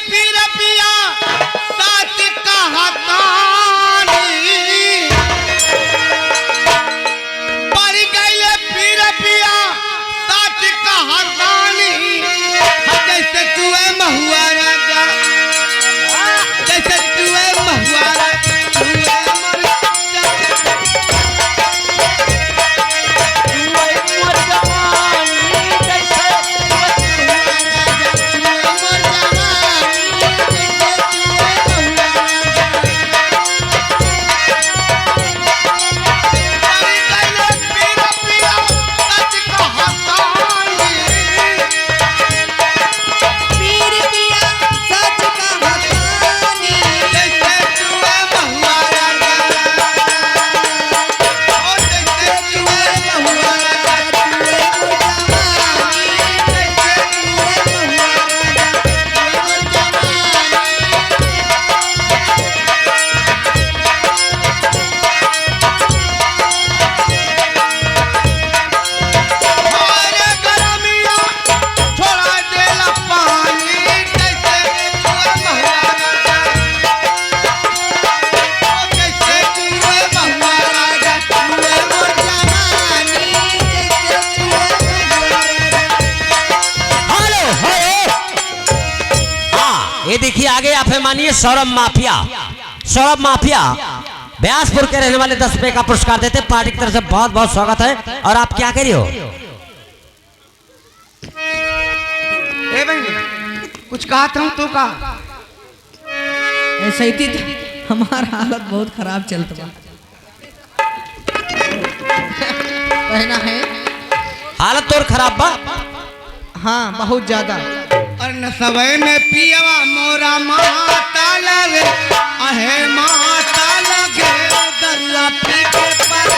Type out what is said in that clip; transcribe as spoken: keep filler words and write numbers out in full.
पीर पिया सच कहतानी, पड़ गइले पीर पिया सच कहतानी। जैसे चुए महुआ राजा, जैसे चुए महुआ राजा, चुए मोर राजा। हेलो, हेलो। हाँ, ये देखिए, आगे आप है मानिए सौरभ माफिया। सौरभ माफिया ब्यासपुर के रहने वाले दस रुपए का पुरस्कार देते, पार्टी की तरफ से बहुत बहुत स्वागत है। और आप क्या कह रहे हो? ए बहिनी, कुछ कहत रहूं तो का? ऐसे ही थी, हमार हालत बहुत खराब चलत बा। कहना है। हालत तोर खराब बा? हाँ, बहुत ज्यादा। और नसवे में पियवा मोरा माता लगे, अहे माता लगे, दरुआ पी के पर